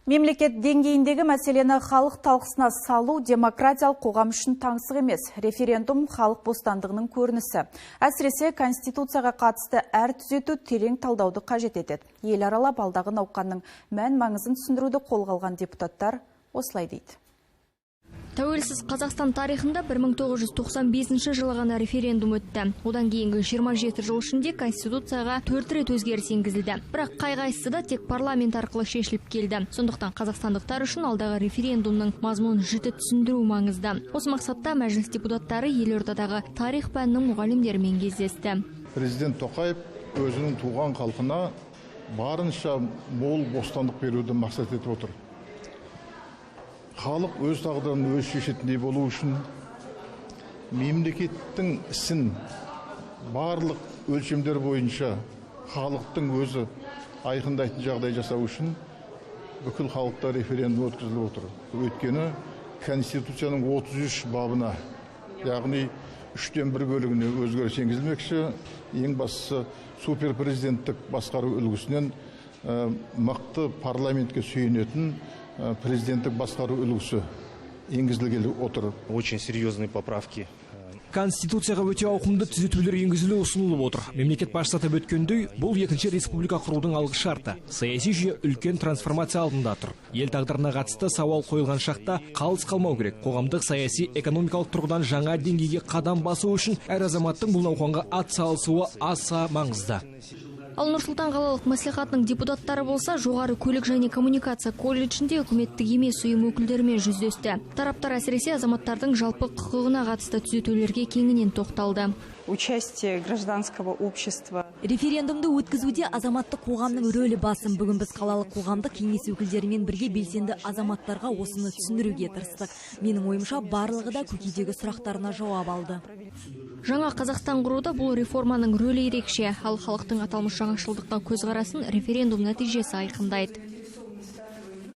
Мемлекет деңгейіндегі мәселені халық талқысына салу демократиялық қоғам үшін таңсық емес. Референдум халық бостандығының көрінісі. Әсіресе Конституцияға қатысты әр түзету терең талдауды қажет етеді. Ел аралап, алдағы науқанның мән маңызын түсіндіруді қолға алған депутаттар осылай дейді. Тәуелсіз Қазақстан тарихында 1995 жылы ғана референдум өтті. Одан кейінгі 27 жыл ішінде Конституцияға 4 рет өзгеріс енгізілді. Бірақ қай-қайсысы да тек парламент арқылы шешіліп келді. Сондықтан қазақстандықтар үшін алдағы референдумның мазмұнын жіті түсіндіру маңызды. Осы мақсатта Мәжіліс депутаттары елордадағы тарих пәнінің мұғалімдерімен кездесті. Президент Тоқаев өзінің туған халқына барынша мол бостандық беруді мақсат етіп отыр. Халық өз тағдырын өзі шешетіндей болу үшін, мемлекеттің ісін барлық өлшемдер бойынша халықтың өзі айқындайтын жағдай жасау үшін бүкіл халықта референдум өткізіліп отыр. Өйткені Конституцияның 33 бабына, яғни 1/3 бөлігіне өзгеріс енгізілмекші. Ең бастысы, суперпрезиденттік басқару үлгісінен мықты парламентке сүйенетін президенттік басқару үлгісі енгізілгелі отыр. Очень серьезные поправки. Конституцияға өте ауқымды түзетулер енгізілу ұсынылып отыр. Мемлекет басшысы атап өткендей, бұл екінші республика құрудың алғы шарты. Саяси жүйе үлкен трансформация алдында тұр. Ел тағдырына қатысты сауал қойылған шақта қалыс қалмау керек. Қоғамдық, саяси, экономикалық тұрғыдан жаңа деңгейге қадам басу үшін әр азаматтың бұл науқанға атсалысуы аса маңызды. Ал Нұр-Сұлтан қалалық мәслихатының депутаттары болса, жоғары көлік және коммуникация колледжінде үкіметтік емес ұйым өкілдерімен жүздесті. Тараптар әсіресе азаматтардың жалпы құқығына қатысты түзетулерге кеңінен тоқталды. Участие гражданского общества. Референдумды өткізуде азаматтық қоғамның рөлі басым. Бүгін біз қалалық қоғамдық кеңес өкілдерімен бірге белсенді азаматтарға осыны түсіндіруге тырыстық. Менің ойымша, барлығы да көкейдегі сұрақтарына жауап алды. Жаңа Қазақстан құруда бұл реформаның рөлі ерекше. Ал халықтың аталмыш жаңашылдыққа көзқарасын референдум нәтижесі айқындайды.